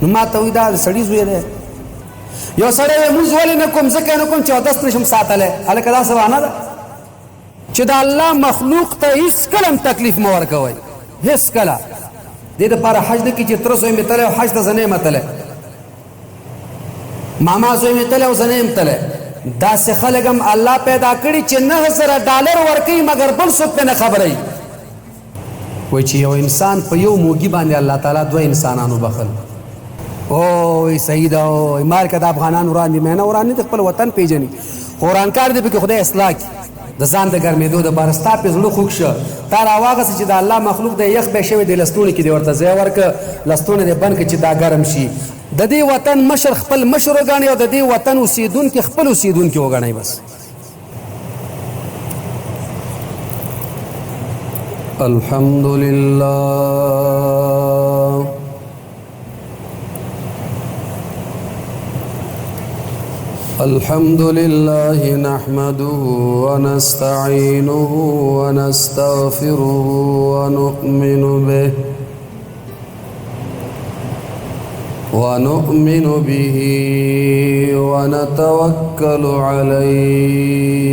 نو ما ته وایي دا د سړي زوی دی. یو سړی وایي مونځ ولې نه کوم؟ ځکه یې نه کوم چې اودس نشم ساتلی. هلکه دا څه بهانه ده چې د الله مخلوق ته هېڅکله هم تکلیف مه ورکوئ، هېڅکله. دې دپاره حج نه کړي چې تره زوی مې تللی او حج ته زه نه یم تللی، ماما زوی مې تللی او زه نه یم تللی. داسې خلک هم الله پیدا کړي چې $9,000 ورکوي مګر بل څوک پرې نه خبروي. وایي چې یو انسان په یو موږي باندې الله تعالی دوه انسانان وبخښل. او صحیح ده، او مال که د افغانان وران دي، مینه وران نه دي، خپل وطن پیژني، خو ورانکار دې پکې خدای اصلاح کړي. د ځان د ګرمېدو دپاره ستا پې زړه خوږ شه، تا راواغسته چې د الله مخلوق دی، یخ به شوی دی، لستوڼي کې دې ورته ځای ورکړه، لستوڼی دې بند کړه چې دا ګرم شي. د دې وطن مشر خپل مشر وګڼئ او د دې وطن اوسېدونکي خپل اوسېدونکي وګڼئ. بس. الحمد لله الحمد لله نحمده ونستعينه ونستغفره ونؤمن به ونؤمن به ونتوكل عليه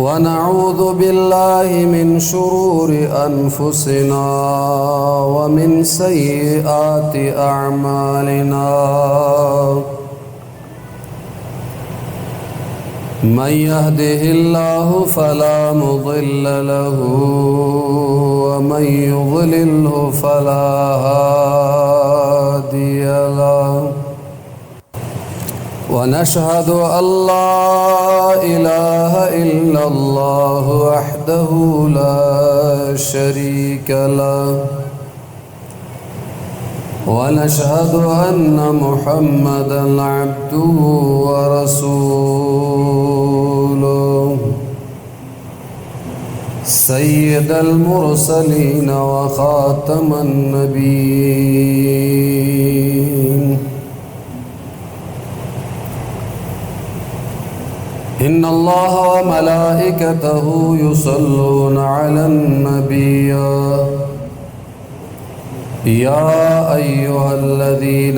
ونعوذ بالله من شرور أنفسنا ومن سيئات أعمالنا من يهده الله فلا مضل له ومن يضلله فلا هادي له ونشهد أن لا إله إلا الله وحده لا شريك له ونشهد أن محمدا عبده ورسوله سيد المرسلين وخاتم النبيين إن الله وملائكته يصلون على النبي يا أيها الذين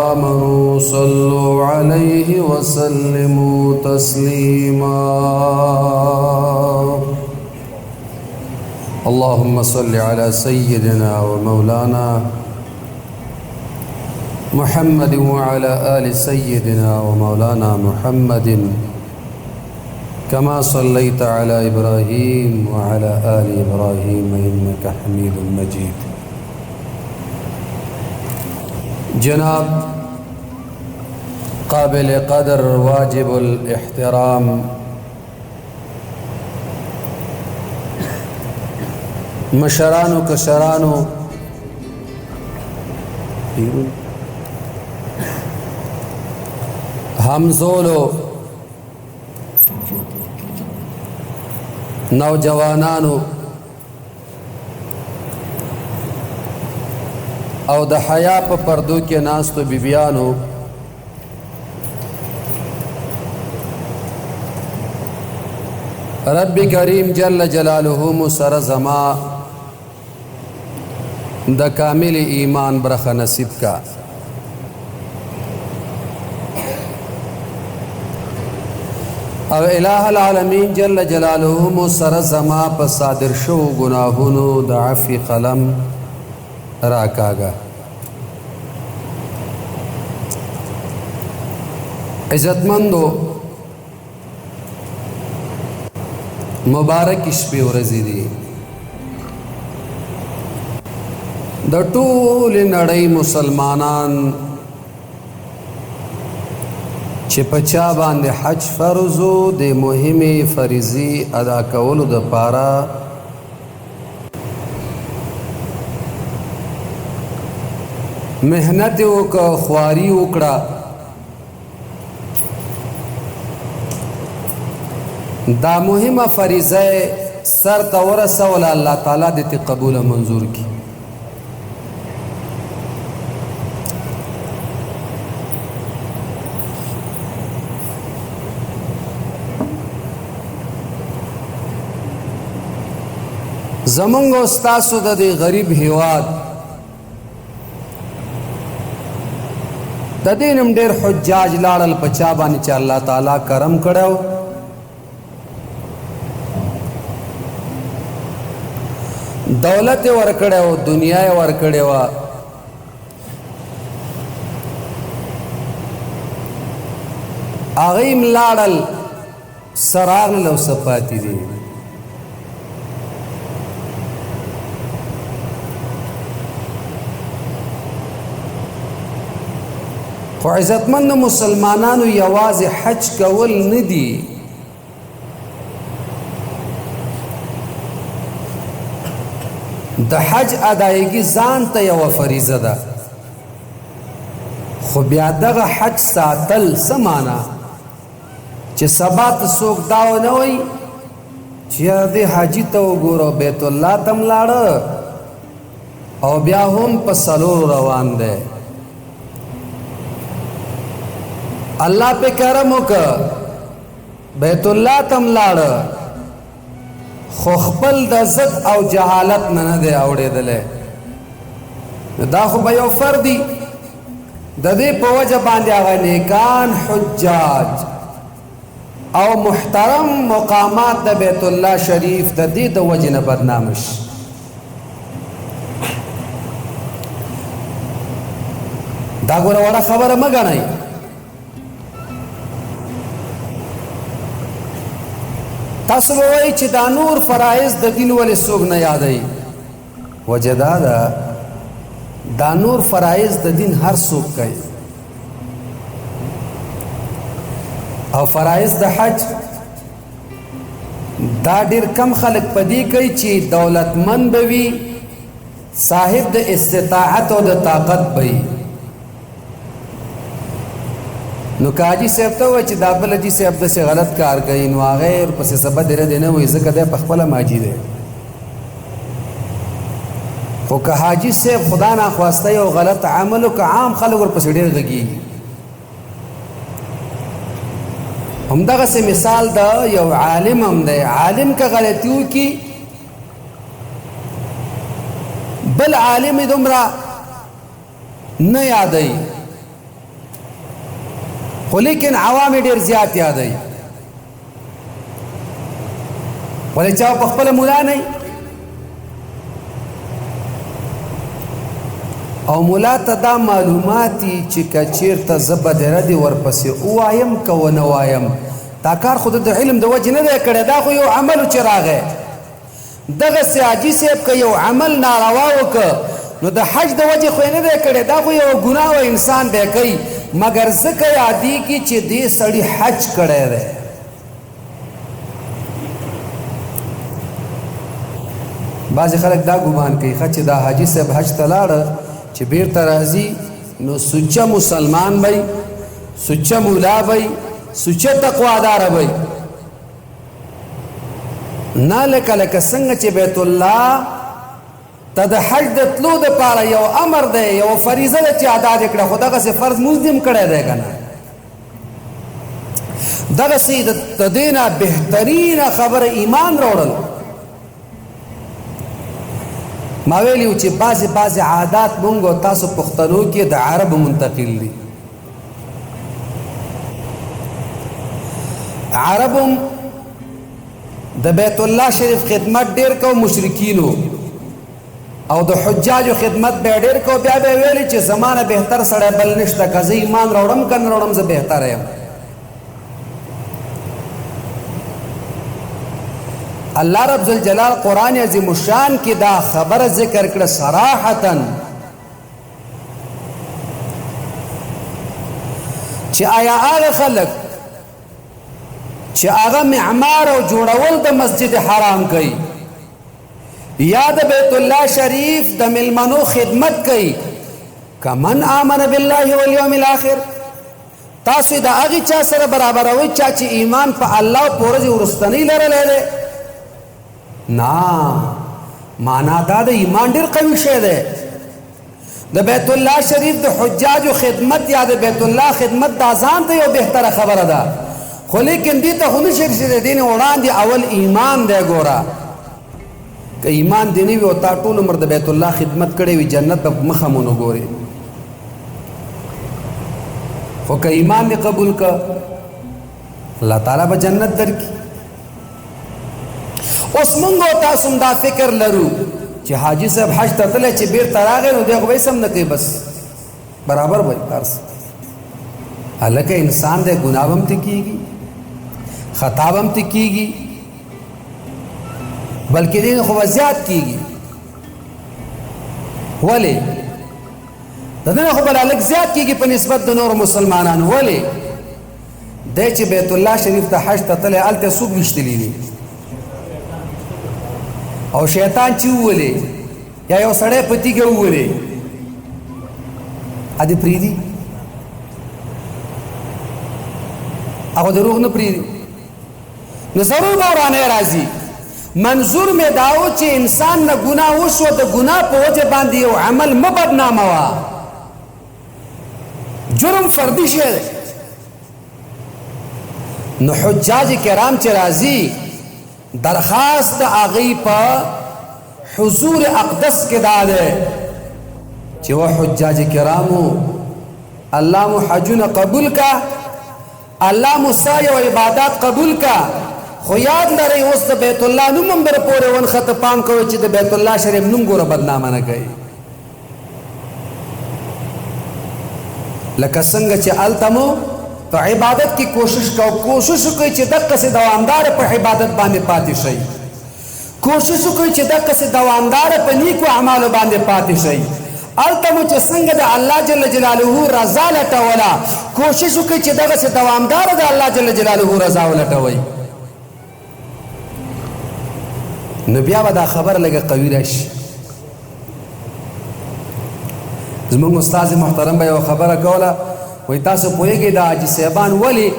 آمنوا صلوا عليه وسلموا تسليما اللهم صل على سيدنا ومولانا محمد وعلى آل سيدنا ومولانا محمد كما صليت على إبراهيم وعلى آل إبراهيم إنك حميد مجيد. جناب قابل قدر واجب الاحترام مشرانو کشرانو همزولو نوجوانانو او د حیا په پردو کې ناستو بیبیانو، رب کریم جل جلاله مو سره زما د کامل ایمان برخه نصیب کا. او الہ العالمین جل جلاله مو سره زما په صادر شو ګناهونو د عفوی قلم راکاږه. عزتمندو، مبارک شپې ورځې دي، د ټول نړۍ مسلمانان چې په چا باندې حج فرض د مهمې فریضې ادا کولو د پاره محنت وکړه، خواري وکړه، دا مهمه فریضه سر ته ورسوله، الله تعالی دې ته قبول او منظور کړي. زمونږ او ستاسو د دې غریب هیواد د دې نم ډېر حجاج لاړل په چا باندې چې الله تعالی کرم کړو. دولت ورکړو، دنیا ورکړې وه. هغه هم لاړل، څه راغلل او څه پاتې دي. خو عزتمند مسلمانانو یوازې حج کول نه دي، د حج ادایګي ځان ته یوه فریضه ده، خو بیا دغه حج ساتل څه معنا چې سبا ته څوک دا ونه وایي چې یاره دې حاجي ته وګوره، بیت الله ته هم لاړه او بیا هم په څلورو روان دی. الله په کرم وکړ، بیت الله ته هم لاړه، خو خپل د ضد او جهالت نه نه دی اوړېدلی. دا خو به یو فردي د دې په وجه باندې هغه نیکان حجاج او محترم مقامات د بیت الله شریف د دې د وجې نه بدنام شي. دا ګوره وړه خبره مه ګڼئ. تاسو به وایئ چې دا نور فرایض د دین ولې څوک نه یادوي؟ وجه دا ده دا نور فرایض د دین هر څوک کوي، او فرایض د حج دا ډیر کم خلک پدې کوي چې دولتمند به وي، صاحب د استطاعت او د طاقت به وي. نو که حاجي صاحب ته وایي چې دا بل حاجي صاحب داسې غلط کار کوي، نو هغه یې ورپسې څه بد رد نه وایي، ځکه دی په خپله حاجي دی. خو که حاجي صاحب خدا ناخواسته یو غلط عمل وکړي، عام خلک ورپسې ډېر غږېږي. همدغسې مثال د یو عالم هم دی. عالم که غلطي وکړي، بل عالم یې دومره نه یادوي، خو لیکن عوام یې ډېر زیات یادوي. ولې چا په خپله مولا نه او مولا ته دا معلومات دي چې که چېرته زه بدره دې ورپسې ووایم که ونه وایم، دا کار خو د علم د وجې نه دی کړی، دا خو یو عمل چې راغی. دغسې حاجي صاحب که یو عمل ناروا وکړ، نو د حج د وجې خو یې نه دی کړی، دا خو یوه ګناه وه، انسان به یې کوي، مګر ځکه یادېږي چې دې سړي حج کړی دی. بعضې خلک دا ګمان کوي ښه چې دا حاجي صاحب حج ته لاړه، چې بیرته راځي نو سوچه مسلمان به وي، سوچه مولا به وي، سوچه تقوادار به وي. نه، لکه لکه څنګه چې بیت الله ته د حج د تلو دپاره یو امر دی، یو فریضه ده چې ادا دې کړه، خو دغسې فرض مونځ دې هم کړی دی که نه. دغسې د دې نه بهترینه خبره ایمان راوړل. ما ویلي وو چې بعضې بعضې عادات مونږ او تاسو پښتنو کې د عربو منتقل دي. عربو د بیت الله شریف خدمت ډیر کو، مشرکینو او د حجاجو خدمت به ډیر کو، بیا به ویلي چې زمانه بهتر سړی بل نشته، که زه ایمان راوړم که نه راوړم زه بهتر یم. الله رب ذوالجلال قرآن عظیم الشان کې دا خبره ذکر کړه صراحتاً چې آیا هغه خلک چې هغه معمار او جوړول د مسجد حرام کوي یا د بیت الله شریف د ملمنو خدمت کوي، کمن آمن بالله والیوم الاخر، تاسو د هغې چا سره برابروئ چا چې ایمان په الله او په ورځې وروستنۍ لرلی دی؟ نه، معنا دا د ایمان ډېر قوي شی دی. د بیت الله شریف د حجاجو خدمت یا د بیت الله خدمت دا ځان ته یو بهتره خبره ده، خو لیکن دې ته خو نه شي رسېدی. دې نه وړاندې اول ایمان دی. ګوره که که ایمان دې نه وي او تا ټول عمر د بیت الله خدمت کړی وي، جنت به مخه مو نه ګورې. خو که ایمان دې قبول که، الله تعالی به جنت درکړي. اوس مونږ او تاسو هم دا فکر لرو چې حاجي صاحب حج ته تللی، چې بېرته راغی نو دی خو به هېڅ هم نه کوي، بس برابر به کار. هلکه انسان دی، ګناه به هم ترې کېږي، خطا به هم ترې کېږي، بلکې دې خو به زیات کېږي. ولې د دې خو به لا لږ زیات کېږي په نسبت د نورو مسلمانانو؟ ولې دی چې بیت الله شریف ته حج ته تللی، هلته څوک ویشتلي دي او شیطان چې وولې یا یو سړی په تیږه وولې، ا دې پرېږدي؟ هغه دروغ نه پرېږدي، نو ضرور به ورانه راځي. منظور مې دا و چې انسان نه ګناه وشوه، د ګناه په وجه باندې یو عمل مه بدناموه. جرم فردي شی دی. نو حجاج کرام چې راځي، درخواست د هغوی په حضور اقدس کې دا دی چې و حجاج کرامو، الله مو حجونه قبول کا، الله مو سعی او عبادات قبول کا، خو یاد لرئ اوس د بیت الله نوم هم در پورې ونښته، پام کوئ چې د بیت الله شریف نوم ګوره بدنامه نه کوي. لکه څنګه چې هلته مو په عبادت کې کوشش کو، کوشش وکړئ چې دقسې دوامداره په عبادت باندې پاتې شئ، کوشش وکړئ چې دقسې دوامداره په نیکو اعمالو باندې پاتې شئ. هلته مو چې څنګه د الله جل جلاله رضا لټوله، کوشش وکړئ چې دغسې دوامداره د الله جل جلاله رضا ولټوئ، نو بیا به دا خبره لږه قوي راشي. زمونږ استاد محترم به یوه خبره کوله، وایي تاسو پوهېږئ دا حاجي صاحبان ولې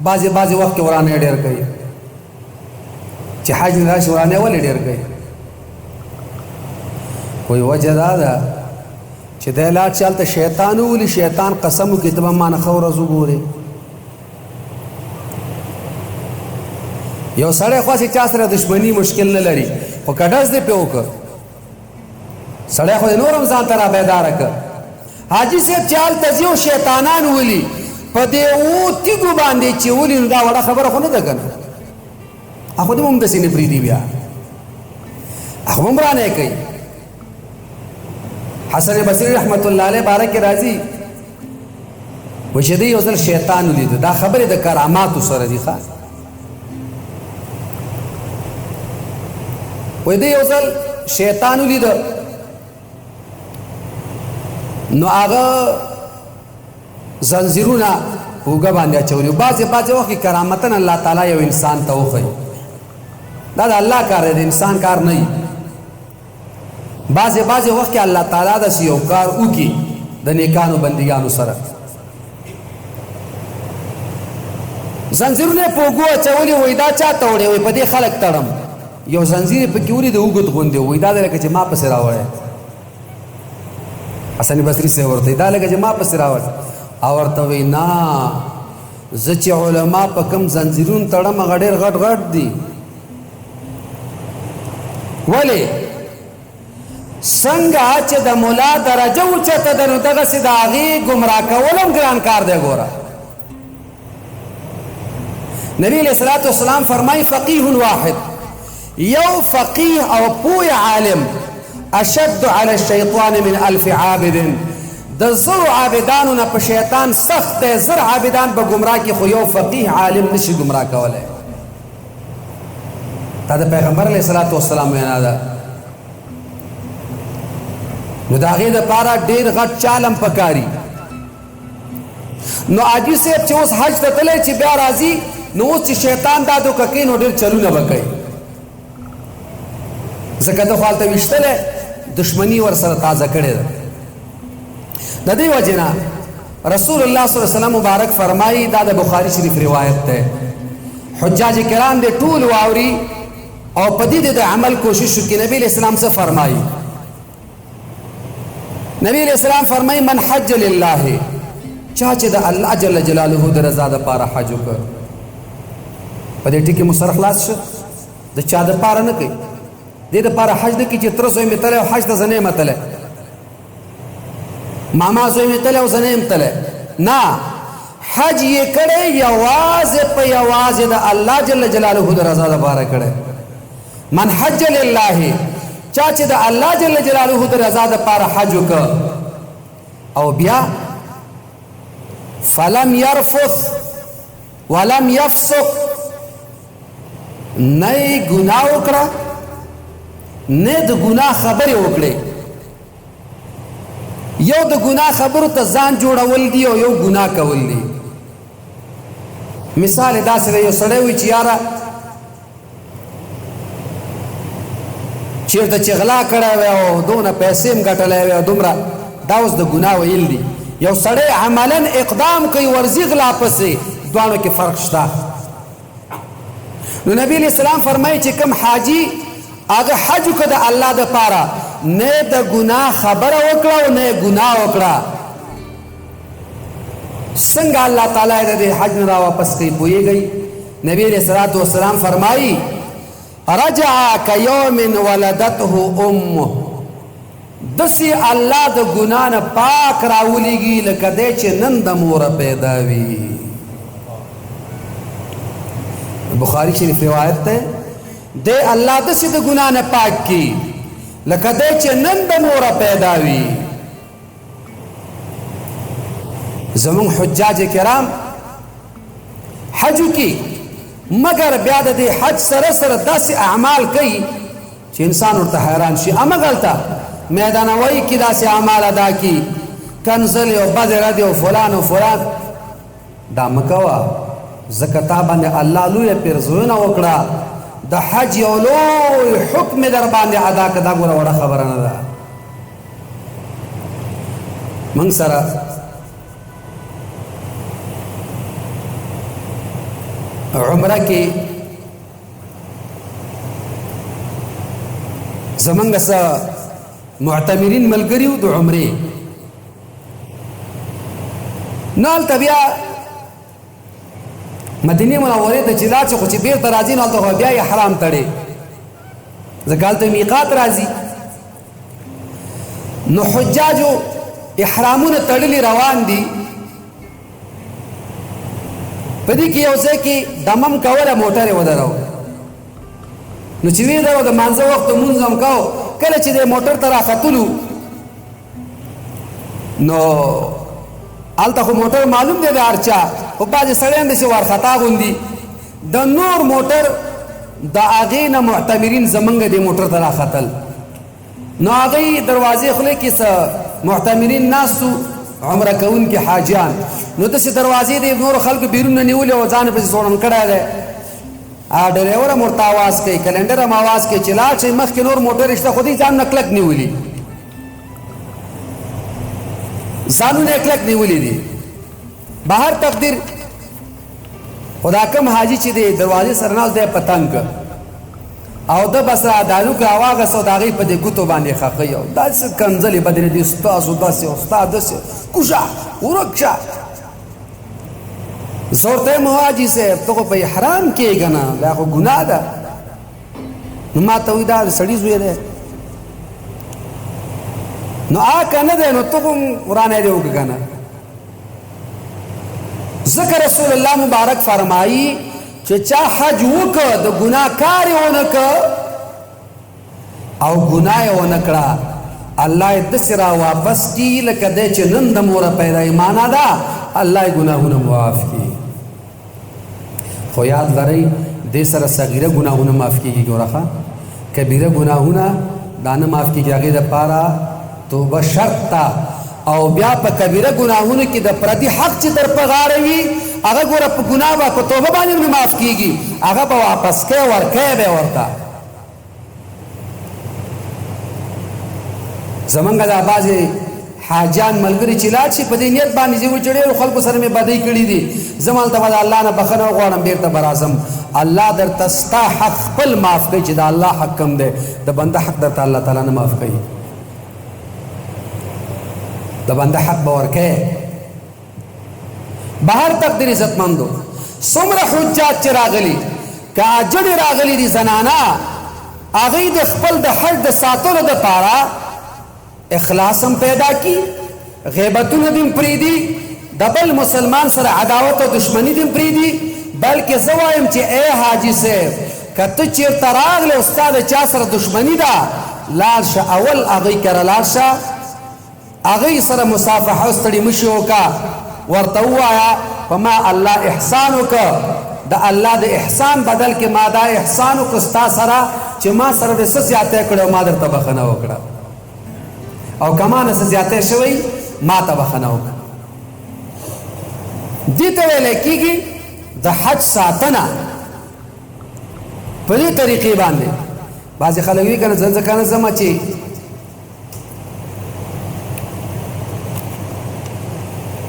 بعضې بعضې وخت کې ورانی ډېر کوي؟ چې حج نه راشي ورانی ولې ډېر کوي؟ وایي وجه دا ده چې دی لاړ شي هلته شیطان وولي، شیطان قسم وکړي ته به ما نه ښه ورځ وګورې. یو سړی خو هسې چا سره دښمني مشکل نه لري، خو که ډز دې پرې وکړ، سړی خو دې نور هم ځان ته را بیداره کړ. حاجي صاحب چې هلته ځي او شیطانان ولي په دې اوو تیږو باندې چې ولي، نو دا وړه خبره خو نه ده که نه؟ هغه دې هم داسې نه پرېږدي، بیا هغه هم رانه کوي. حسن بصري رحمت الله علیه باره کې راځي، وایي چې دی یو ځل شیطان ولید. دا خبرې د کراماتو سره دي ښه. وایي دی یو ځل شیطان ولید، نو هغه زنځیرونه په اوږه باندې اچولي. بعضې بعضې وخت کې کرامتن الله تعالی یو انسان ته وښیي، دا د الله کار دی، د انسان کار نه وي. بعضې بعضې وخت کې الله تعالی داسې یو کار وکړي د نیکانو بندګانو سره. زنځیرونه یې په اوږو اچولي، وایي دا چا ته وړې؟ وایي په دې خلک تړم. یو زنځیر یې پکې ولید، اوږد غوندې، وایي دا دی لکه چې ما پسې راوړی. حسن بصري صاحب ورته دا لکه چې ما پسې راوړی، او ورته وایي نه، زه چې علما په کوم زنځیرونو تړم هغه ډېر غټ غټ دي. ولې؟ څنګه چې د مولا درجه اوچته ده، نو دغسې د هغې ګمراه کول هم ګران کار دی. ګوره نبی علیہ الصلوۃ والسلام فرمای فقیه واحد، یو فقیه او پوی عالم، اشد علی الشیطان من الف عابد، د زرو عابدانو نه په شیطان سخت دی. 1000 عابدان به ګمراه کړي، خو یو فقیه عالم نشي ګمراه کولی. دا د پیغمبر علیه الصلاة والسلام وینا ده. نو د هغې دپاره ډېر غټ چالم پکاري. نو حاجي صاحب چې اوس حج ته تللی، چې بیا راځي، نو اوس چې شیطان دا دوکه کوي، نو ډېر چلونه به کوي، ځکه ده خو هلته ویشتلی، دښمني ورسره تازه کړې ده. د دې وجې نه رسول الله صلی الله علیه وسلم مبارک فرمایي، دا د بخاري شریف روایت ده، حجاج کرام دې ټول واوري او په دې د عمل کوشش وکړي. نبی علیہ السلام څه فرمایي؟ نبی علیہ السلام فرمایي من حج لله، چا چې د الله جل جلاله د رضا دپاره حج وکړ. په دې ټکي مو سر خلاص شو، د چا دپاره نه کوي. دې لپاره حج نه کی چې تر زوی مې تللی او حج ته زه نه یم تللی، ماما زوی مې تللی او زه نه یم تللی. نه، حج یې کړی یوازې په یوازې د الله جل جلاله د رضا لپاره کړی. من حج لله، چا چې د الله جل جلاله د رضا لپاره حج وکړ او بیا فلم يرفث ولم يفسق، نه یې ګناه وکړه نه د ګناه خبرې وکړې. یو د ګناه خبرو ته ځان جوړول دي او یو ګناه کول دي. مثال داسې دی، یو سړی وي چې یاره چېرته چې غلا کړی وی او دونه پیسې هم ګټلی وی او دومره، دا اوس د ګناه ویل دي. یو سړی عملا اقدام کوي ورځي غلا پسې، دواړو کې فرق شته. نو نبی علیہ السلام فرمایي چې کوم حاجی هغه حج وکړ د الله د پاره، نه د ګناه خبره وکړه او نه ګناه وکړه، څنګه الله تعالی د دې حج نه را واپس کوي؟ پوهېږئ؟ نبی علیہ الصلوة والسلام فرمایي رجع کیوم ولدته امه، دسې الله د ګناه نه پاک راولېږي لکه دی چې نن د موره پیدا وي. بخاری شریف روایت ده، دی الله دسې د ګناه نه پاک کی لکه دی چې نن د موره پیدا وي. زمونږ حجاج کرام حج کی، مګر بیا د دې حج سره سره داسې اعمال کوي چې انسان ورته حیران شي. امغلته میدان وای کې داسې اعمال ادا کی، کنزل او بد رد او فلان او فلان، دا مکوا، ځکه تا باندې الله لویه پیرزوینه وکړه، د حج یو لوی حکم در باندې ادا کړه. دا ګوره وړه خبره نه ده. موږ سره عمره کې زمونږ څه معتمرین ملګري وو د عمرې، نو هلته بیا مدینې منورې ته چې لاړ شي، خو چې بېرته راځي نو هلته خو بیا احرام تړي، ځکه هلته میقات راځي. نو حجاجو احرامونه تړلي روان دي. په دې کې یو ځای کې دمم کوله، موټر یې ودرو. نو چې ویې درو د مانځه وخت لمونځ هم کاو. کله چې د موټر ته راختلو نو هلته خو موټر معلوم دی د هر چا، خو بعضې سړی هم داسې وارخطا غوندي د نور موټر د هغې نه معتمرین زمونږ دې موټر ته راختل. نو هغوی دروازې خولې کې څه معتمرین ناست وو، عمره کوونکي حاجیان. نو داسې دروازې دې نورو خلکو بیرونه نیولې او ځان یې پسې ځوړند کړی دی. ډریور هم ورته اواز کوي، کلینډر هم اواز کوي چې لاړ شئ مخکې نور موټر شته، خو دوی ځانونه کلک نیولي، ځانونه یې کلک نیولي دي. بهر تقدیر خدا کم حاجي چې دی دروازې سره ناست دی په تنګ او د بس دانو کې واغس او د هغې په دې ګوتو باندې خښوي او داسې کنځلې بدلې دي، ستاسو داسې او ستا داسې، کوشه ورک شه. زه ورته وایم حاجي صاحب ته خو په احرام کې که نه، دا خو ګناه ده. نو ما ته وایي دا د سړي زوی دی. نو آ که نه دی نو ته خو ورانی دی وکړه که نه. ځکه رسول الله مبارک فرمایي چې چا حج وکړ د ګناه کار یې ونه کړ او ګناه یې ونه کړه، الله یې داسې را واپس کړي لکه دی چې نن د موره پیدا یې. معنا ده الله یې ګناهونه معاف کړي. خو یاد لرئ دې سره صغیره ګناهونه معاف کېږي، ګوره ښه کبیره ګناهونه دا نه معاف کېږي، هغې دپاره توبه شرط ده. او بیا په کبیره ګناهونو کې د پردي حق چې در په غاړه وي هغه ګوره په ګناه به په توبه باندې نه معاف کېږي، هغه به واپس کوې ورکوې به ورته. زمونږ دا بعضې حاجیان ملګري چې لاړ شي په دې نیت باندې چې وایي چې ډېرو خلکو سره مې بدۍ کړي دي، زه هلته به د الله نه بخښنه وغواړم بېرته به راځم. الله درته ستا حق خپل معاف کوي چې د الله حق کم دی، د بنده حق درته الله تعالی نه معاف کوي، د بنده حق به ورکوي. بهر تقدیر عزتمندو څومره حجاج چې راغلي، که اجړې راغلي دي زنانه، هغوی د خپل د حج د ساتلو دپاره اخلاص هم پیدا کی، غیبتونه دې هم پرېږدي، د بل مسلمان سره عداوت او دښمني دې هم پرېږدي، بلکې زه وایم چې ای حاجي صاحب که ته چېرته راغلې او ستا د چا سره دښمني ده، لاړ شه اول هغوی کره لاړ شه، هغوی سره مصافحه او ستړي مشي وکړه، ورته ووایه په ما الله احسان وکړ، د الله د احسان بدل کې ما دا احسان وکړ ستا سره چې ما سره دې څه زیاتی کړی او ما درته بخښنه وکړه، او که ما نه څه زیاتی شوی ما ته بخښنه وکړه. دې ته ویلی کېږي د حج ساتنه په دې طریقې باندې. بعضې خلک وي که نه زه ځکه نه ځم چې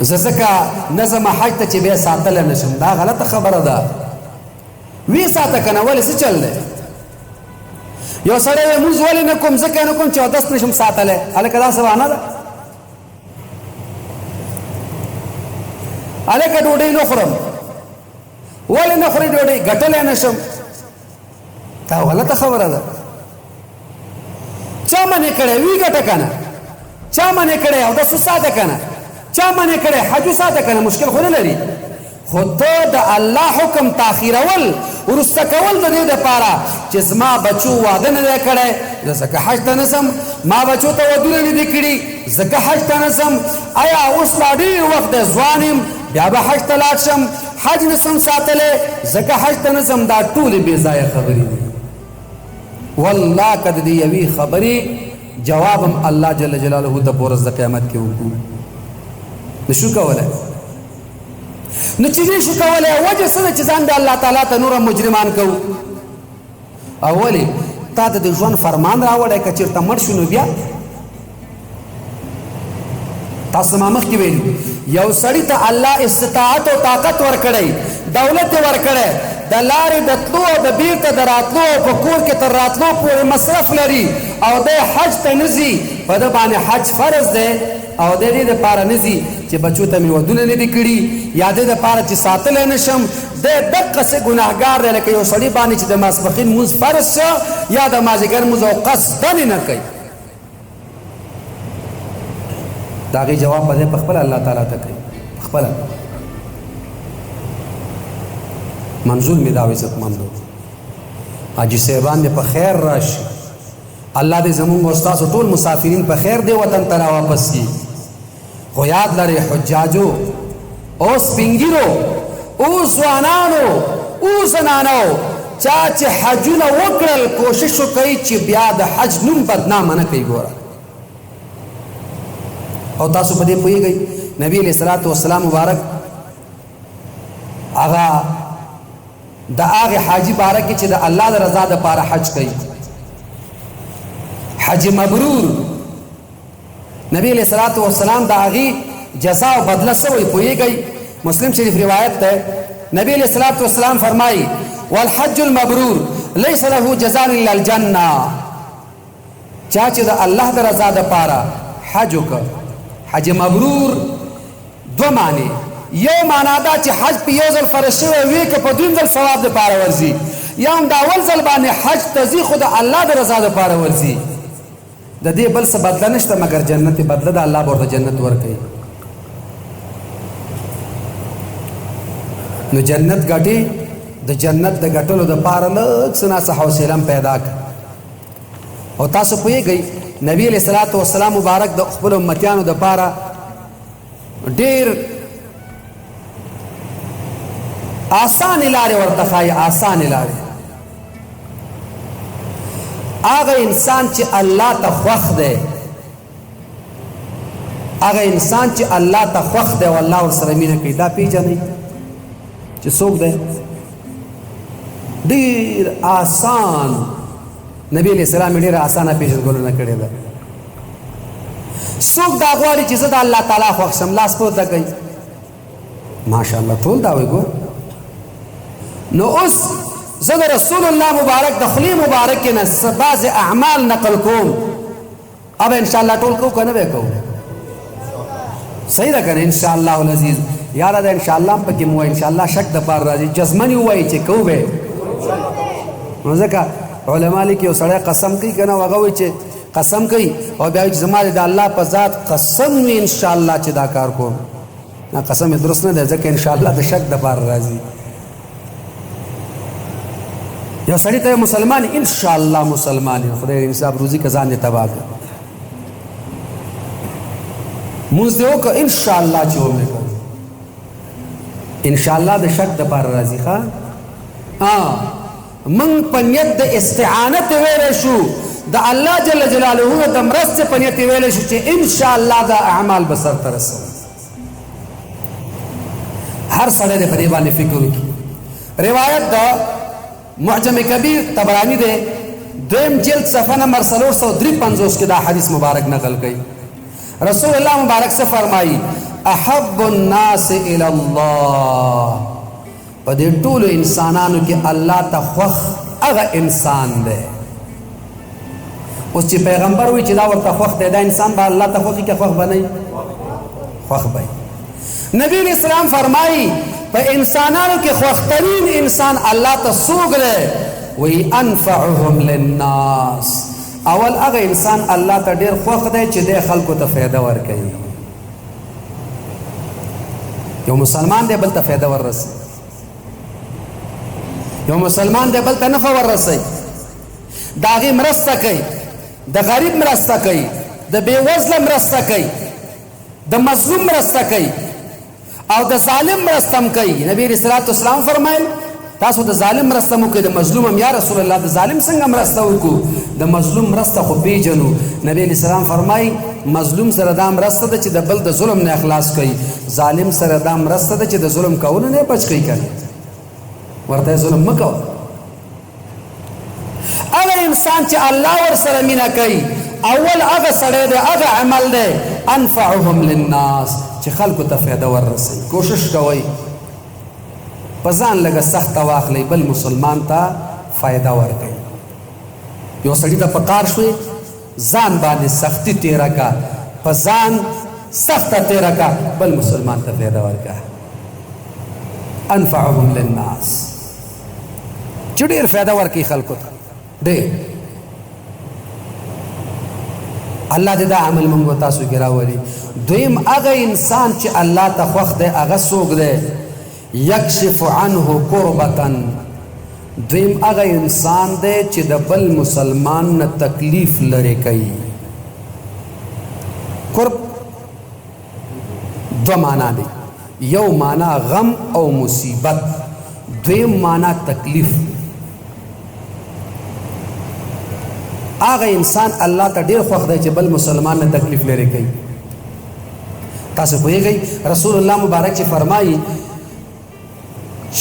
زه ځکه نه ځم حج ته چې بیا ساتلی نه شم، دا غلطه خبره ده. وی ساته که نه، ولې څه چل دی؟ یو سړی وایي مونځ ولې نه کوم، ځکه نه کوم چې اودس نه شم ساتلی. هلکه دا څه بهانه ده؟ هلکه ډوډۍ نه خورم، ولې نه خورې ډوډۍ؟ ګټلی نه شم. دا غلطه خبره ده. چا منې کړی؟ وی ګټه که نه؟ چا منې کړی؟ اودس وساته که نه؟ چا منې کړی؟ حج وساته که نه؟ مشکل خو نه لري. خو ته د الله حکم تاخیرول وروسته کول د دې دپاره چې زما بچو واده نه دی کړی زه ځکه حج ته نه ځم، ما بچو ته ودونه نه دي کړي ځکه حج ته نه ځم، ایا اوس لا ډېر وخت دی ځوان یم بیا به حج ته لاړ شم، حج نه سم ساتلی ځکه حج ته نه ځم، دا ټولې بې ځایه خبرې دي. والله که د دې یوې خبرې جواب هم الله جل جلاله ته په ورځ د قیامت کې وکړو نشو کولی. نو چې دې شو کولی وجه څه ده چې ځان د الله تعالی ته نور مجرمان کوو؟ او ولې تا ته د ژوند فرمان راوړی که چېرته مړ شو نو بیا تاسو ما مخکې ویلي یو سړي ته الله استطاعت او طاقت ورکړی، دولت یې ورکړی، د لارې د تلو او د بیرته د راتلو او په کور کې تر راتلو پورې مصرف لري او دی حج ته نه ځي، په ده باندې حج فرض دی او د دې دپاره نه ځي چې بچو ته مې ودونه نه دي کړي یا د دې دپاره چې ساتلی نه شم، دی دقسې ګناهګار دی لکه یو سړي باندې چې د ماسپښین لمونځ فرض شه یا د مازدیګر لمونځ او قصداً یې نه کوي. د هغې جواب به دی په خپله الله تعالی ته کوي. خپله منظور مې دا عزتمندو حاجي صاحبان دې په خیر راشي، الله دې زمونږ او ستاسو ټول مسافرین په خیر دې وطن ته راواپس کړي. خو یاد لرئ حجاجو او سپینګیرو او ځوانانو او زنانو چا چې حجونه وکړل کوشش وکړئ چې بیا د حج نوم بدنامه نه کوي. ګوره او تاسو په دې پوهېږئ نبی علیه الصلاة والسلام مبارک هغه د هغې حاجي باره کې چې د الله د رضا دپاره حج کوي، حج مبرور، نبی علیه الصلاة والسلام د هغې جزا او بدله څه وایي پوهېږئ؟ مسلم شریف روایت ده، نبی علیه الصلاة والسلام فرمایي والحج المبرور ليس له جزاء الا الجنه. چا چې د الله د رضا دپاره حج وکړ، حج مبرور دوه معنی، یو معنا دا چې حج په یو ځل فرض شوی وي که په دویم ځل ثواب دپاره ورځي، یا هم د اول ځل باندې حج ته ځي خو د الله د رضا دپاره ورځي، د دې بل څه بدله نشته مګر جنت بدله ده، الله به ورته جنت ورکوي. نو جنت ګټي، د جنت د ګټلو دپاره لږ څه ناڅه حوصله هم پیدا کړه. او تاسو پوهېږئ نبی علیه الصلاة والسلام مبارک د خپلو امتیانو دپاره ډېر اسانې لارې ورته ښایي، اسانې لارې. هغه انسان چې الله ته خوښ دی، هغه انسان چې الله ته خوښ دی او الله ورسره مینه کوي، دا پیژنئ چې څوک دی؟ ډېر آسان نبی علیه السلام ډېره اسانه پېژندګلونه کړې ده. څوک دا غواړي چې زه د الله تعالی خوښ شم، لاس پورته کوي. ماشاءالله ټول دا وایي. ګور نو اوس زه د رسول الله مبارک د خولې مبارکې نه څه بعضې اعمال نقل کوم، اب ان شاء الله ټول کوو که نه به کوو؟ صحیح ده که نه؟ ان شاء الله العزیز. یاره دا ان شاء الله هم پکې مو ان شاء الله شک د پاره راځي، جزمن یې ووایي چې کوو به. نو ځکه علما لیکي یو سړی قسم کوي کنه، هغه وایي چې قسم کوي او بیا چې زما د الله په ذات قسم وي ان شاء الله چې دا کار کوم، نه قسم درست نه دی، ځکه ان شاء الله د شک د پاره راځي. یو سړی ته مسلمان ان شاء الله مسلمان، خدای انصاف روزي کزان دې تباہ کړ، مونږ دې وکړه ان شاء الله چې ومې کړ، ان شاء الله د شک د پاره راځي. ښا من په نیت د استعانت ویل شو، د الله جل جلاله د مرستې په نیت ویل شو چې ان شاء الله دا اعمال به سر ته رسوم. هر سړی دې په دې باندې فکر وکړي. روایت د معجم کبیر طبرانی دی، دویم جلد صفحه نمبر 353 کې دا حدیث مبارک نقل کړي. رسول الله مبارک څه فرمایي؟ احب الناس الى الله، په دې ټولو انسانانو کې الله ته خوښ هغه انسان دی. اوس چې پیغمبر وایي چې دا ورته خوښ دی، دا انسان به الله ته خوښي که خوښ به نه؟ خوښ به. نبی علیہ السلام فرمایي په انسانانو کې خوښترین انسان الله ته څوک دی؟ وی انفعهم للناس، اول هغه انسان الله ته ډیر خوښ دی چې د خلکو ته فایده ورکوي. یو مسلمان دی بل ته فایده ورسي، یو مسلمان دی بل ته نفع ورسي، د هغې مرسته کوي، د غریب مرسته کوي، د بېوزله مرسته کوي، د مظلوم مرسته کوي او د ظالم مرسته هم کوي. نبی علیہ الصلوۃ والسلام فرمایل تاسو د ظالم مرسته مو کوئ، د مظلوم هم. یا رسول الله د ظالم څنګه مرسته وکړو؟ د مظلوم مرسته خو پیژنو. نبی علیہ السلام فرمایي مظلوم سره دا مرسته ده چې د بل د ظلم نه اخلاص کوي، ظالم سره دا مرسته ده چې د ظلم کولو نه بچ کوي، کنه ورته ظلم مه کوه. هغه انسان چې الله ورسره مینه کوي، اول هغه سړی دی، هغه عمل دی انفعهم للناس، چې خلکو ته فایده ورسوي. کوشش کوئ په ځان لږه سخته واخلئ، بل مسلمان ته فایده ورکوي. یو سړي ته په کار شوې، ځان باندې سختی تیره کا، په ځان سخته تیره کا، بل مسلمان ته فایده ورکا. انفعهم للناس چې ډېر فایده ورکوي خلکو ته، ډېر. الله دې دا عمل مونږ تاسو کې راولي. دویم هغه انسان چې الله ته خوښ دی هغه څوک دی؟ یکشف عنه کربة. دویم هغه انسان دی چې د بل مسلمان نه تکلیف لرې کوي. کرب دوه معنا دی، یو معنا غم او مصیبت، دویم معنا تکلیف. هغه انسان الله ته ډیر خوښ دی چې بل مسلمان نه تکلیف لرې کوي. تاسو پوهیږئ رسول الله مبارک چې فرمایي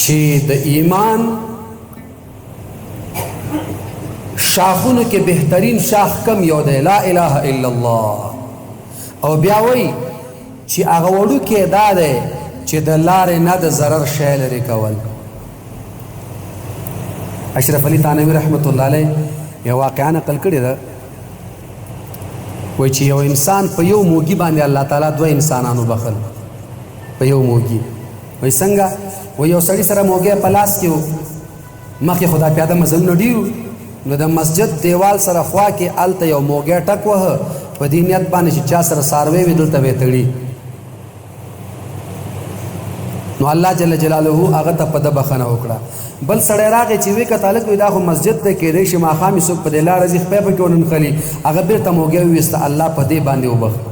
چې د ایمان شاخونو کې بهترین شاخ کم یو دی؟ لا اله الا الله. او بیا وایي چې هغه وړوکی دا دی چې د لارې نه د ضرر شی لرې کول. اشرف علي تانوي رحمت الله علیه یو واقعه نقل کړې ده، وایي چې یو انسان په یو موګي باندې الله تعالی دوه انسانانو بخل په یو موګي. وایي څنګه؟ وایي یو سړي سره موګی په لاس کې و، مخکې خو دا پیاده مزلونه ډېر وو، نو د مسجد دیوال سره خوا کې هلته یو موګی ټک وهه په دې نیت باندې چې چا سره څاروی وي دلته به یې تړي. نو الله جل جلاله هغه ته په ده بخښنه وکړه. بل سړی راغی چې ویې کتل، هلک وایي دا خو مسجد دی، کېدای شي ماښام یې څوک په دې لاره ځي خپی پکې وننښلي. هغه بېرته موګی وویسته، الله په دې باندې وبخښه.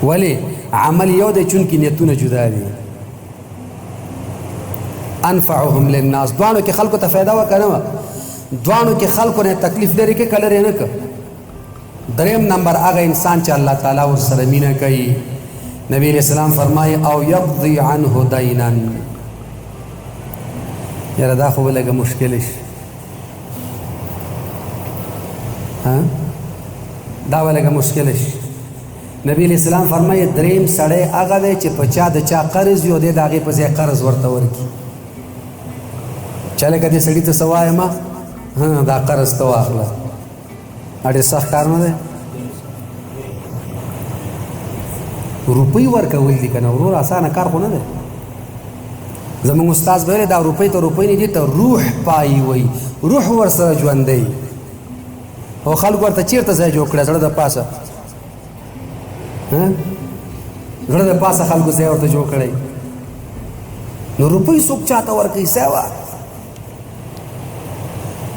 ولې؟ عمل یو دی چونکې نیتونه جدا دي. انفعهم للناس، دواړو کې خلکو ته فایده وه که نه وه؟ دواړو کې خلکو نه تکلیف لرې کړ که لرې نه کړ؟ دریم نمبر هغه انسان چې الله تعالی ورسره مینه کوي. نبی علیہ السلام فرمایي او یقضي عنه دینا. یاره دا خو به لږه مشکل شي، دا به لږه مشکل شي. نبی علیہ السلام فرمایي دریم سړی هغه دی چې په چا د چا قرض وي او دی د هغې په ځای قرض ورته ورکړي. چا لکه دې سړي ته څه وایم، دا قرض ته واخله، دا ډېر سخت کار نه دی. روپۍ ورکول دي که نه ورور، اسانه کار خو نه دی. زمونږ استاد ویل دا روپۍ ته روپۍ نه دي، ته روح پای وي، روح ورسره ژوندی. او خلک ورته چیرته ځای جوړ کړی؟ زړه د پاسه، زړه د پاسه خلکو ځای ورته جوړ کړی. نو روپۍ څوک چاته ورکوي؟ سیوا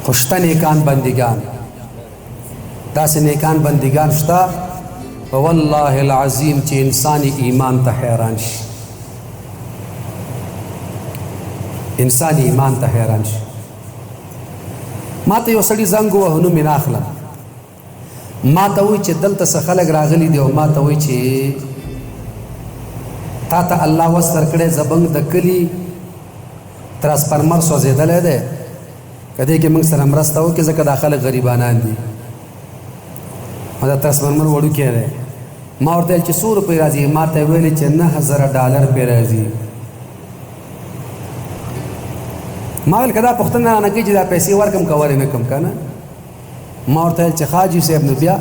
خو شته نیکان بندګان، داسې نیکان بندګان شته والله العظیم چې انسان ایمان ته حیران شي، انسان ایمان ته حیران شي. ما ته یو سړي زنګ ووهه، نوم یې نه اخلم، ما ته وایي چې دلته څه خلک راغلي دي او ما ته وایي چې تا ته الله وس درکړی، زموږ د کلي ترانسفارمر سوځېدلی دی، که دې کې موږ سره مرسته وکړي، ځکه دا خلک غریبانان دي او دا ترانسفارمر وړوکی دی. ما ورته ویل چې څو روپۍ راځي؟ ما ته یې ویلې چې $9,000 پرې راځي. ما ویل که دا پوښتنه رانه کوي چې دا پیسې ورکم که ورې نه کړم که نه؟ ما ورته ویل چې حاجي صاحب نو بیا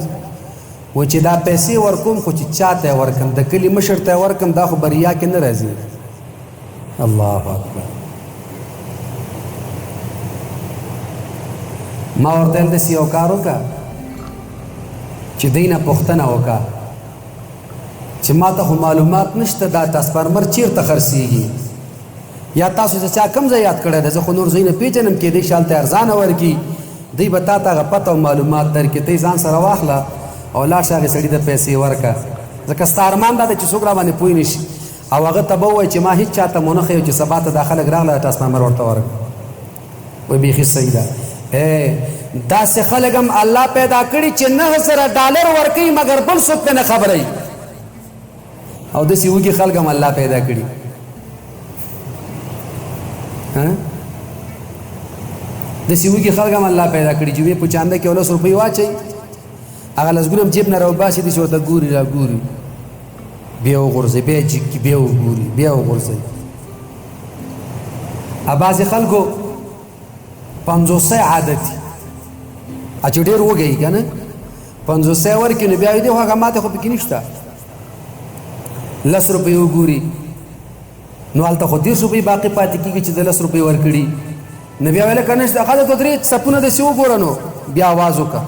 و چې دا پیسې ورکوم، خو چې چا ته یې ورکم؟ د کلي مشر ته یې ورکم، دا خو بریا کې نه راځي. الله اکبر. ما ورته ویل داسې یو کار وکړه چې دوی نه پوښتنه وکړه چې ما ته خو معلومات نشته دا ترانسفارمر چیرته خرڅېږي، یا تاسو چې چا کوم ځای یاد کړی دی، زه خو نور ځایونه پېژنم، کېدای شي هلته ارزانه ورکړي، دوی به تا ته هغه پته او معلومات درکړي، ته یې ځان سره واخله او لاړ شه هغې سړي ته پیسې ورکړه، ځکه ستا ارمان دا دی چې څوک را باندې پوه نه شي، او هغه ته به ووایي چې ما هېڅ چا ته مو نه ښیو چې سبا ته دا خلک راغله ترانسفارمر ورته ورکړه. وایي بیخي صحیح ده. داسې خلک هم الله پیدا کړي چې $9,000 ورکوي مګر بل څوک پرې نه خبروي، او داسې وږي خلک هم الله پیدا کړي. داسې وږي خلک هم الله پیدا کړي چې وی په چانده کې ولس روپۍ واچوي، هغه لسګونه هم جیب نه راوباسي، داسې ورته ګوري را ګوري، بیا وغورځوي، بیا جیګ کړي، بیا وګوري، بیا وغورځوي. بعضې خلکو پنځوسۍ عادت دي، چې ډېر وږی که نه پنځوسۍ ورکړي نو بیا یې دی خو هغه ماته خو پکې نشته، لس روپۍ وګوري نو هلته خو 30 روپۍ باقي پاتې کېږي چې د لس روپۍ ورکړي، نو بیا ویله که نشته ښځه دوه درې څپونه داسې وګوره، نو بیا اواز وکړه،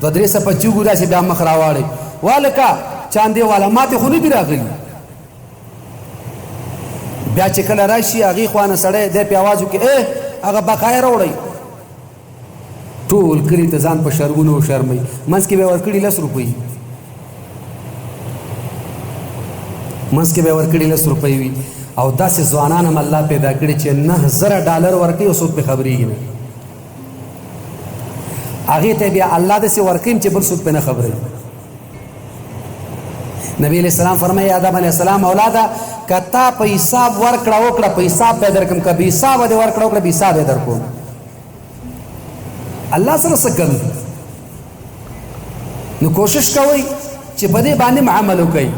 دوه درې څپه چې وګوري داسې بیا مخ راواړوي، والکه چاندې والا ماته خو نه دي راغلي. بیا چې کله راشي هغې خوا نه سړی دی پې اواز وکړي، ای هغه بقایا راوړئ، ټول کلي ته ځان په شرمونو وشرموي، منځ کې به یې ورکړي لس روپۍ، منځ کې به یې ورکړي لس روپۍ وي. او داسې ځوانان هم الله پیدا کړي چې $9,000 ورکوي او څوک پرې خبرېږي نه، هغې ته بیا الله داسې ورکوي چې بل څوک پرې نه خبروي. نبی علیہ السلام فرمایي آدم علیہ السلام اولاده که تا په حساب ورکړه وکړه په حساب به درکم، که بې حسابه دې ورکړه وکړه بې حسابه درکوم. الله سره څه کم دي؟ نو کوشش کوئ چې په دې باندې عمل وکړئ.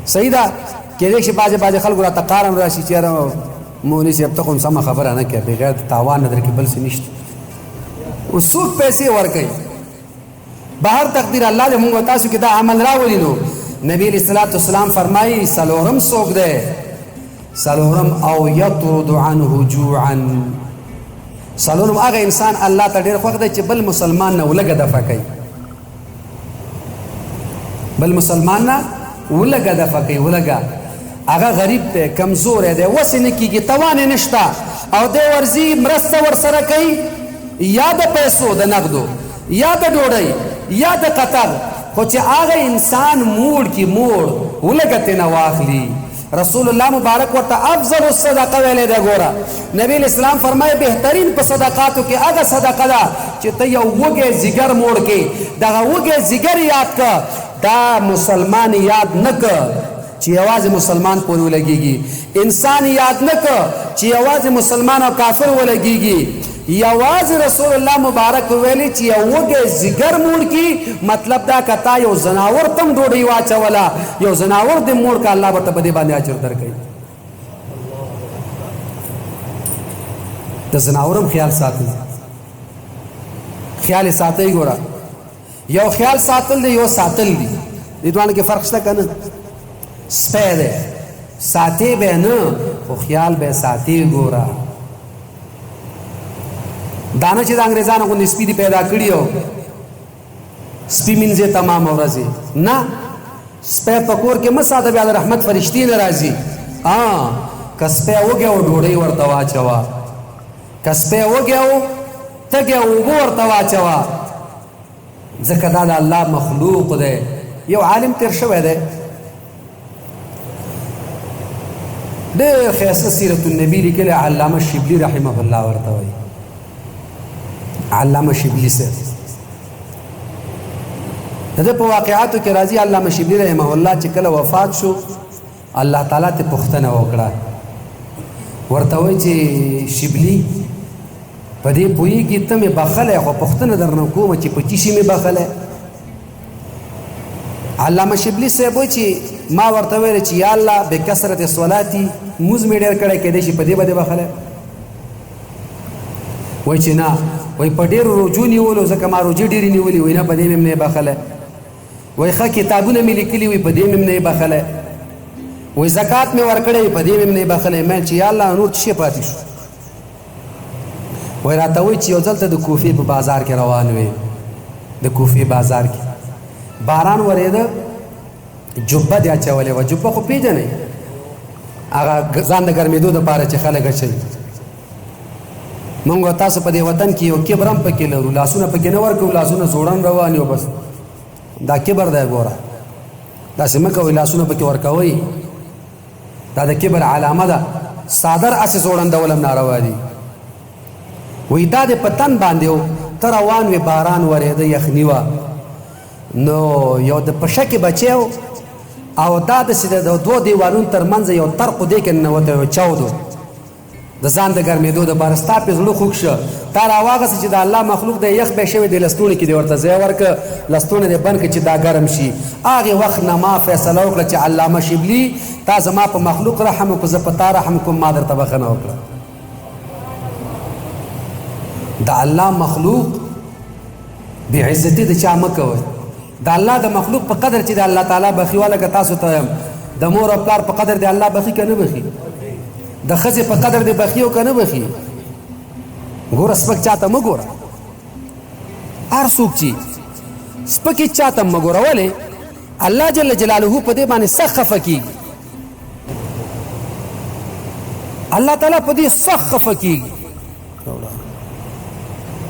صحیح ده، کېدای شي بعضې بعضې خلکو راته قارم راشي چې یاره مولوي صاحب ته خو سمه خبره نه کوې، بغیر د تاوان نه درکې بل څه نشته. اوس څوک پیسې ورکوي؟ بهر تقدیر الله دې موږ تاسو کې دا عمل راولي. نو نبی علیہ الصلوۃ والسلام فرمایي څلورم څوک دی؟ څلورم او یطرد عنه جوعا، څلورم هغه انسان الله ته ډېر خوښ دی چې بل مسلمان نه ولږه دفع کوي، بل مسلمان نه ولږه دفع کوي. ولږه هغه غریب دی، کمزوری دی، وسې نه کېږي، توان یې نشته، او دی ورځي مرسته ورسره کوي، یا د پیسو د نغدو، یا د ډوډۍ، یا د قطر، خو چې هغه انسان موړ کی موړ ولږه ترې نه واخلي. رسول الله مبارک ورته افضل الصدقه ویلې ده. ګوره نبی علیہ السلام فرمایي بهترین په صدقاتو کې هغه صدقه ده چې ته یو وږی ځیګر موړ کې، دغه وږی ځیګر یاد که، دا مسلمان یاد نه که چې یوازې مسلمان پورې ولګېږي، انسان یاد نه که چې یوازې مسلمان او کافر ولګېږي. یوازې رسول الله مبارک ویلي چې یو وږی ځیګر موړ کی، مطلب دا که تا یو ځناور ته هم ډوډۍ واچوله، یو ځناور دې موړ که، الله به ته په دې باندې اجر درکوي. د ځناور هم خیال ساتئ، خیال یې ساتئ. ګوره یو خیال ساتل دی، یو ساتل دی، دې دواړو کې فرق شته که نه؟ سپی دی ساتې به نه، خو خیال به ساتي. ګوره دانه چې د انګریزانو غوندې سپي دي پیدا کړي او سپي مینځي تمام ورځې، نه، سپی په کور کې مه ساته، بیا د رحمت فرشتې نه راځي. که سپی وږی او ډوډۍ ورته واچوه، که سپی وږی او تږی اوبه ورته واچوه، ځکه دا د الله مخلوق دی. یو عالم تیر شوی دی، ډېر ښایسته سیرت النبي لیکلی، علامه شبلي رحمه الله ورته وایي. علامه شبلي صاحب د ده په واقعاتو کې راځي، علامه شبلي رحمه الله چې کله وفات شو، الله تعالی ته پوښتنه وکړه، ورته وایي چې شبلي په دې پوهېږي ته مې بخښلی، خو پوښتنه درنه کومه چې په څه شي مې بخښلی؟ علامه شبلي صاحب وایي چې ما ورته ویل چې یا الله بکثرت صلاتي، موز مې ډېر کړی، کېدای شي په دې باندې بخښلی. وایي چې نه، وایي په ډېرو روژو نیولو، ځکه ما روژې ډېرې نیولې، وایي نه، په دې مې هم نه بخښلی. وایي ښه کتابونه مې لیکلي، وایي په دې مې هم نه بخښلی. وایي زکات مې ورکړی، په دې مې هم نه بخښلی. مې چې یا الله نور څه شی پاتې شو؟ وایي راته وایي چې یو ځل ته د کوفې په بازار کې روان وې، د کوفې بازار کې باران ورېده، جبه دې اچولې وه. جبه خو پېژنئ، هغه ځان د ګرمېدو دپاره چې خلک اچوي. مونږ تاسو په دې وطن کې یو کبر هم پکې لرو، لاسونه پکې نه ورکوو، لاسونه ځوړند روان یو، بس دا کبر دی. ګوره داسې مه کوئ، لاسونه پکې ورکوئ، دا د کبر علامه ده. څادر هسې ځوړندول هم ناروا دي. وایي دا د په تن باندې و، ته روان وې، باران ورېده، یخني وه، نو یو د پشه کې بچی و او دا داسې د دوو دیوالونو تر منځ یو طرق دی کې ننوتی یو چاود و، د ځان د ګرمېدو دپاره. ستا پې زړه خوږ شه، تا راواغسته چې د الله مخلوق دی، یخ به شوی دی، لستوڼي کې دې ورته ځای ورکړه، لستوڼی دې بند کړه چې دا ګرم شي. هغې وخت نه ما فیصله وکړه چې علامه شبلي تا زما په مخلوق رحم وکړو، زه په تا رحم کوم، ما درته بخښنه وکړه. د الله مخلوق بې عزتي د چا مه کوئ. د الله د مخلوق په قدر چې د الله تعالی بخي، واله که تاسو ته وایم، د مور او پلار په قدر د الله بخي که نه بخي؟ د ښځې په قدر د بخي او که نه بخي؟ ګوره سپک چاته مه ګوره، هر څوک چې سپک هېڅ چاته مه ګوره. ولې؟ الله جل جلاله په دې باندې سخت خفه کېږي، الله تعالی په دې سخت خفه کېږي.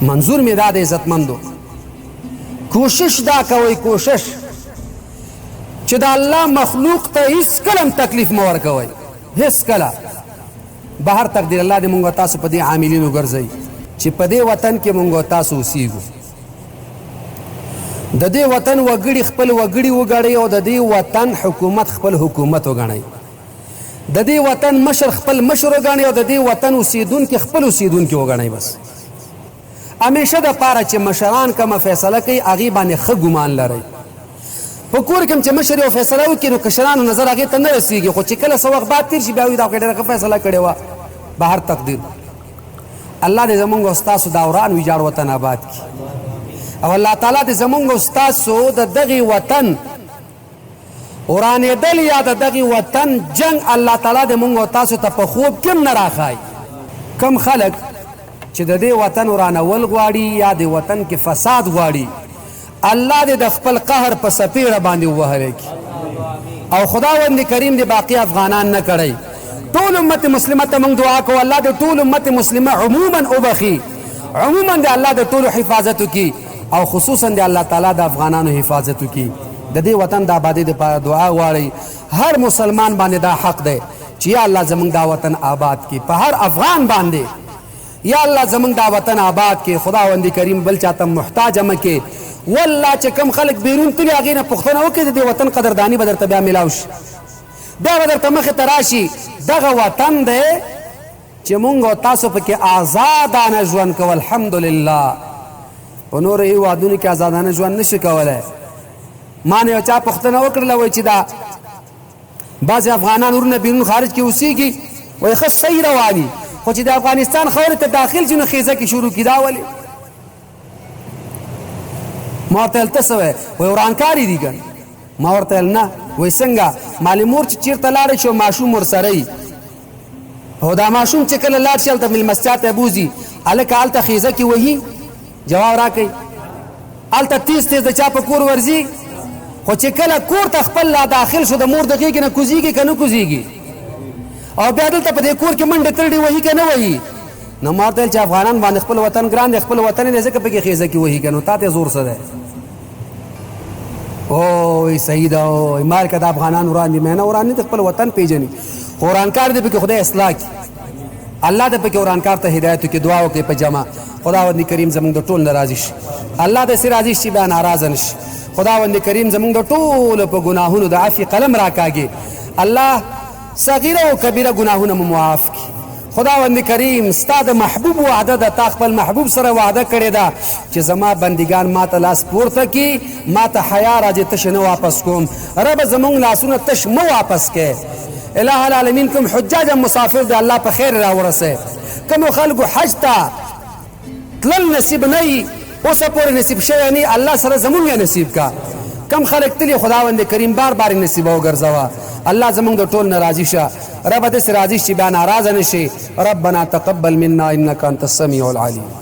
منظور مې دا دی عزتمندو، کوشش دا کوئ، کوشش چې د الله مخلوق ته هیڅ کله هم تکلیف مه ورکوئ، هیڅ کله. بهر تقدیر الله دې مونږ تاسو په دې عاملینو ګرځوي چې په دې وطن کې مونږ تاسو اوسیږو، د دې وطن وګړي خپل وګړي وګڼئ او د دې وطن حکومت خپل حکومت وګڼئ، د دې وطن مشر خپل مشر وګڼئ او د دې وطن اوسیدونکي خپل اوسیدونکي وګڼئ. بس همیشه د پاره چې مشران کومه فیصله کوي هغې باندې ښه ګمان لرئ. په کور کې هم چې مشر یو فیصله وکړي نو کشرانو نظر هغې ته نه رسیږي، خو چې کله څه وخت بعد تېر شي بیا وایي دا خو ډېره ښه فیصله کړې وه. به هر تقدیر الله دې زمونږ او ستاسو دا وران ویجاړ وطن آباد کړي او الله تعالی دې زمونږ او ستاسو د دغې وطن ورانېدل یا د دغې وطن جنگ الله تعالی دې مونږ او تاسو ته په خوب کې هم نه راښایي. کم خلک چې د دې وطن ورانول غواړي یا د وطن کې فساد غواړي، الله دې د خپل قهر په سپېړه باندې ووهلی کړي او خداوند کریم دې باقي افغانان نه کړی. ټول امت مسلمه ته موږ دعا کوو، الله دې ټول امت مسلمه عموما وبخي، عموما دې الله د ټولو حفاظت وکړي او خصوصا دې الله تعالی د افغانانو حفاظت وکړي. د دې وطن د آبادۍ دپاره دعا غواړئ. هر مسلمان باندې دا حق دی چې یا الله زموږ دا وطن آباد کړي، په هر افغان باندې یا الله زموږ دا وطن آباد کړي. خداوند کریم بل چاته محتاج مه کړي. والله چې کم خلک بیرون تللي هغې نه پوښتنه وکړي، د دې وطن قدرداني به درته بیا میلاو شي، بیا به درته مخې ته راشي. دغه وطن دی چې مونږ او تاسو پکې آزادانه ژوند کوو، الحمدلله. په نورو هیوادونو کې آزادانه ژوند نشي کولی. ما نه یو چا پوښتنه وکړله، وایي چې دا بعضې افغانان ورونه بیرون خارج کې اوسېږي، وایي ښه صحیح روان دي، خو چې د افغانستان خاورې ته داخل شي نو خیزه کې شروع کړي. دا ولې؟ ما ورته ویل ته څه وایې؟ وایي ورانکاري دي که نه. ما ورته ویل نه. وایي څنګه؟ مالې مور چې چېرته لاړه شي او ماشوم ورسره وي، او دا ماشوم چې کله لاړ شي هلته مېلمستیا ته بوځي، هلکه هلته خیزه کې وهي، جواب راکړئ، هلته تیز تیز د چا په کور ورځي؟ خو چې کله کور ته خپل لا داخل شو، د مور د غېږې نه کوزیږي که نه کوزیږي؟ او بیا دلته په دې کور کې منډې ترډې وهي که نه وهي؟ نو ما ورته ویل چې افغانان باندې خپل وطن ګران دی، خپل وطن یې ځکه پکې خیزه کې وهي که نو تا ته زور څه دی؟ او صحیح ده. او مال که د افغانان وران دي، مې نه وران نه، خپل وطن پیژني، خو ورانکار دې پکې خدای اصلاح کړي. الله دې پکې ورانکار ته هدایت وکړي. دعا وکړي په جمع. خداوند کریم زموږ د ټول ناراضي شي. الله دې سي راضي شي، بیا ناراضه نشي. خداوند کریم زموږ د ټولو په ګناهونو د عفوې قلم راکاږي. الله صغیره او کبیره ګناهونه مو معاف کړي. خداوند کریم، ستا د محبوب وعده ده، تا خپل محبوب سره وعده کړې ده چې زما بندگان ما ته لاس پورته کی، ما ته حیا راځي، تش نه واپس کوم. رب زمونږ لاسونه تش مه واپس کې. الہ العالمین، کوم حجاج مسافر دی، الله په خیر را ورسه. کوم خلکو حج ته تلل نصیب نه وي، اوسه پورې نصیب شوی نه، الله سره زمونږ نصیب کا. کم خلک تلي، خداوند کریم بار بار نصیب وګرځوه. الله زمونږ د ټول ناراضي شه. رب دې راضي شي، بیا ناراضه نشي. ربنا تقبل منا انك انت السميع العليم.